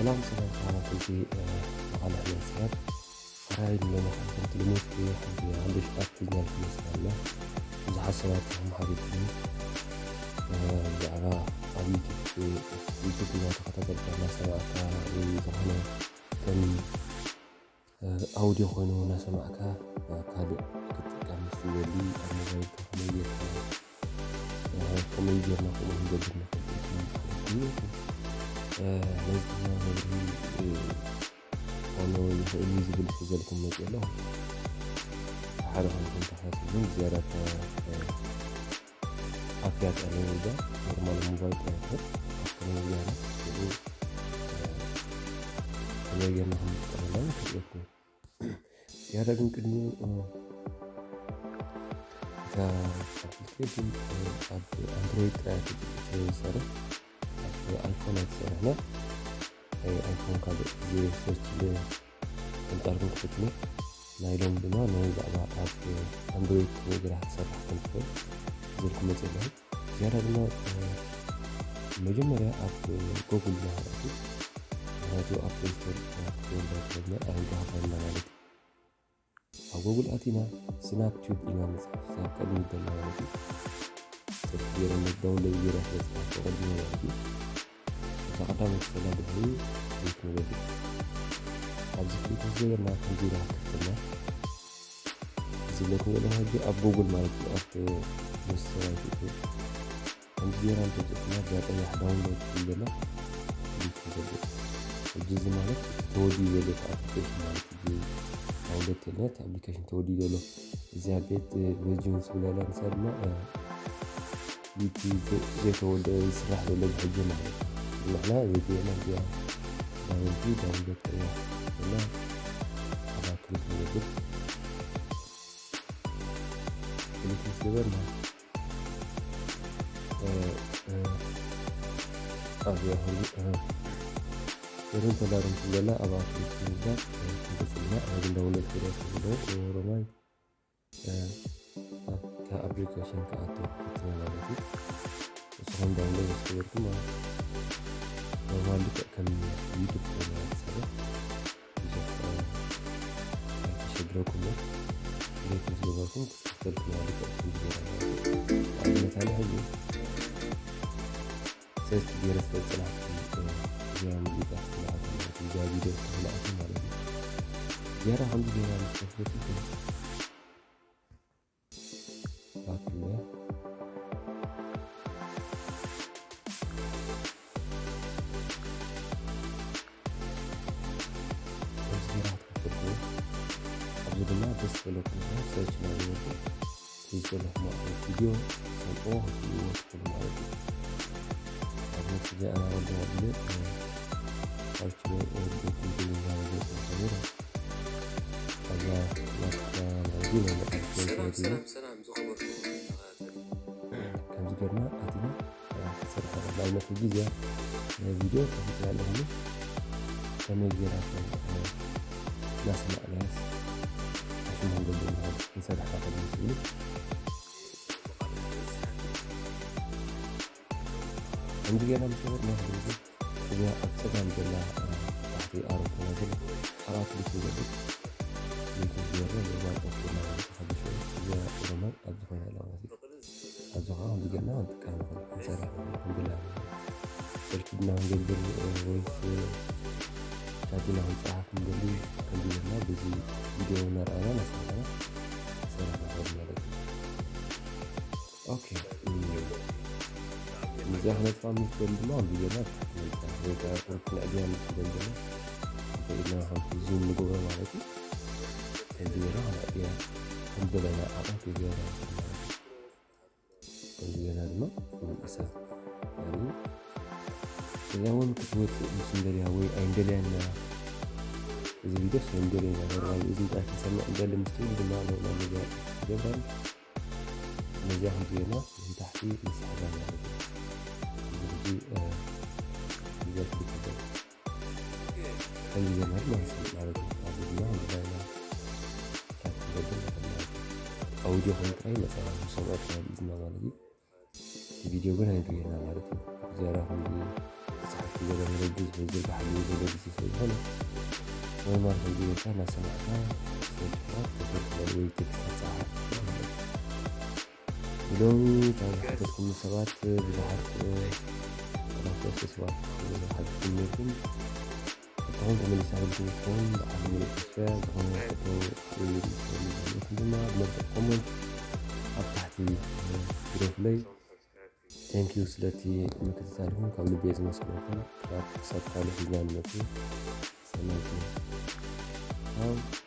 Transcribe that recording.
ሰላም ሰላም ተኸታተልቲ መቓልሕ መንስያት፣ ሕራይ ንሎሚ ከም ከምቲ ልሙድ ሓንቲ ሓድሽ ኣፕ ሒዝናልኩም መፂና ኣለና። ብዙሓት ሰባት ኢኹም ሓቲትኩም ብዛዕባ ኣብ ዩቱብ እናተኸታተልካ እናሰማዕካ ወይ ዝኾነ ከም ኣውድዮ ኮይኑ እናሰማዕካ ካልእ ክትጥቀም ምስ ትደሊ ኣብ ሞባይልካ ከመይ ጌርካ ከመይ ጌርና ከምኡ ክንገብር ንኽእል ኢልኩም ሓቲትኩም ነዚ ድማ መብርሂ ክኾኖ ይኽእል እዩ ዝብል ሒዘልኩም መፂአ ኣለኹ። ሓደ ኮይንኩም ተኸታተሉ። ዝያዳ ኣፕ ያጣ ነው እዛ ኖርማል ሞባይል ጥራይ ይኮን ኣፕ ነው እዛ ነው። ከመይ ጌርና ከም ንጥቀመላ ከርእየኩም። ዝያዳ ግን ቅድሚኡ እታ ኣፕሊኬሽን ኣብ ኣንድሮይድ ጥራይ ትሰርሕ፣ ኣብ ኣይፎን ኣይትሰርሕና። ኣይፎን ካልእ እዚ ሰርች ኣንጻርኩም ክፍትኑ ናይ ሎም ድማ ንዛዕባ ኣብ ኣንድሮይድ ከመይ ጌራ ክትሰርሕ ከም ትኽእል ዝልኩም መጽእ ኣለኹ። ዝያዳ ድማ መጀመርያ ኣብ ጎጉል ማህበራቱ ምክንያቱ ኣብ ፕሌስቶር ክትወርዳ ትኸድና ኣይጋሃባና ማለት እዩ። ኣብ ጎጉል ኣቲና ስናፕ ቲዩብ ኢና ንጽሕፍ እዛ ቅድሚት ዘላ ማለት እዩ። ሰርች ጌረ ዳውንሎድ ጌረ ስለ ዝጽሓፍኩ ቅድሚ ማለት እዩ። እዛ ቀዳመይቲ ዘላ ድሕሪ ክሊክ ንገብር። ኣብዚ ክሊክ ምስ ገበርና ከምዚ ኢላ ክትከፍተልና። እዚ ዝብለኩም ዘለኹ ሕጂ ኣብ ጎጉል ማለት እዩ ኣብ ፕሌስቶር ኣይትእትዉ። ከምዚ ጌርና እንተውፅእትና እዛ ቀያሕ ዳውንሎድ ትብል ዘላ ክሊክ ንገብር። ሕጂ እዚ ማለት ተወዲኡ ዘሎ ኣፕሊኬሽን ማለት እዩ። ዳውንሎድ ተልና እቲ ኣፕሊኬሽን ተወዲኡ ዘሎ እዚኣ ቤት ቨርጂን ዝብለላ ንሳ ድማ ዩቲ ዘይተወደአ ዝስራሕ ዘሎ ብሕጂ ማለት እዩ። ንሕና ዘድልየና እዚኣ ዳውንሎድ ዳውንሎድ ቀያሕ እና ኣብኣ ክሊክ ንገብር። ክሊክ ምስ ገበርና ኣብዚኣ ኹሉ ርም ተላርም ዘላ ኣብኣ ክሊክ ብምግባር ክንገጽልና ኣብ ዳውንሎድ ክሪያ ከሎ ሮማይ ኣብታ ኣፕሊኬሽን ክኣቱ ክትነ ማለት እዩ። ንስኹም ዳውንሎድ ምስ ገበርኩም ማለት ኖርማል ልክዕ ከም ዩቱብ ኮይኑ ዝሰርሕ ብዙሕ ኣይተሸግረኩም። ክሊክ ምስ ገበርኩም ክፍተልኩም ማለት እዩ። ንኣብነት ኣነ ሕጂ ሰርች ገይረ ስለ ዝጸናሕኩ እዚኣ ሙዚቃ ክትለኣኹ ማለት እዩ። እዚኣ ቪድዮ ክትለኣኹ ማለት እዩ። ዝያዳ ከምዚ ጌራ ምስ ከፍተትልኩም ባክ እያ። ከምዚ ጌራ ክትከፍተልኩም ኣብዚ ድማ ደስ ዝበለኩም ሰርች እናገበርኩም ሒዝ ዘለኹም ቪድዮ ሰምኦ ክትብልዎ ትኽእሉ ማለት እዩ። ኣብነት እዚ ኣና ወዲ ኣቢለ ሰርች ዶት እንግሊዝኛ ገጽ ከቢረ እዛ ናትካ ናይዚ ናይ መቐል ሰርች ዶት እዩ። ከምዚ ጌርና ኣቲና ክሰርሕ ንኽእል። ኣብነት ሕጂ እዚኣ ናይ ቪድዮ ከፊተ ኣለኹ። ከመይ ጌራ እናሰማዕናያስ ኣሽሙ ክንገብር ንኽእል ክንሰርሕ ንኽእል ምስ ዝብል ከምዚ ጌርና ምስ ገበርና ሕዚ እዚኣ ኣብ ጸጋም ዘላ ታሕቲ ኣሮኮና ዘላ ኣብኣ ክሊክ ንገብር። ክሊክ ዝገበርና ኖርማል ኦኬ ማለት እዩ። ሓድሽ እዚኣ ኖርማል ኣብ ዝኾነ ኣለዋ ማለት እዩ። ኣብዚ ኸዓ ከምዚ ጌርና ክንጥቀም ንኽእል፣ ክንሰርሕ ንኽእል፣ ከም ድላይና። ሰርች ድና ክንገብር ወይስ ቻት ድና ክንጸሓፍ ንደሊ፣ ከምዚ ጌርና በዚ ቪድዮ እናረኣና እናሰማዕና ክንሰርሕ ንኽእል ማለት እዩ። ኦኬ፣ እም፣ ነዚኣ ክነጥፋ ምስ ደሊ ድማ ከምዚ ጌርና ታሕቲ ነምጽኣ፣ ወይ ከዓ ቁሩብ ክነዕብያ ምስ ደሊ ድማ፣ እንታይ ኢልና ከምቲ ዙም ንገብሮ ማለት እዩ። ከምዚ ጌርና ክነዕብያ፣ ከም ዝደለና ዓቐን ከይገበርና ንኽእል ማለት እዩ። ከምዚ ጌርና ድማ ንንቀሳቐስ። ያኒ እዛ እውን ክትወፅእ ምስ እንደልያ ወይ ኣይንደልያና፣ እዚ ቪድዮስ ኣይንደልየና፣ ኖርማል እዚ እንታይ ክንሰምዕ እንደሊ ምስ ትብሉ ድማ ኖርማል ነዚኣ ይገብራል። ነዚኣ ከምዚ ጌርና ንታሕቲ ንስሕባ ማለት እዩ። እዚ ሕጂ፣ እ፣ ነዚኣ ክሊክ ይገብር። ከምዚ ጌርና ድማ ንስምዕ ማለት እዩ። ኣብዚ ድማ ንባይና ታይፕ ክንገብር ንኽእል ማለት እዩ። ኣውዲዮ ኮይኑ ጥራይ መጸና ንሰምዖ ጥራይ ሒዝና ማለት እዩ። እቲ ቪድዮ ግን ኣይንርእየና ማለት እዩ። ዝያዳ ከምዚ መጽሓፍቲ ገለ መለ ብዙሕ ዝርባሕ እዩ ዘሎ ግዜ ስለ ዝኾነ ኖርማል ከም ዝብልካ እናሰማዕካ ሰብስክራይብ ተሰርክበል ወይ ቴክስት ተጻሓፍ ማለት እዩ። ሎሚ ካብ ዝሓተትኩም ሰባት ብዙሓት ሰባት ሓተትኩም ነይርኩም። እቶም ተመሊሳ ህልኩም ትኸውን ብዓል ሙሉእ ተስፋ ዝኾነ ሕቶ ወይ ሪኢቶ ኣለኩም ድማ ብመልክዕ ኮመንት ኣብ ታሕቲ ግደፉለይ። Thank you ስለቲ ምክትታልኩም ካብ ልቤ ዝመስለኩም። ክሳብ ካልእ ሒዝና ንመጽእ ሰላም ኩኑ።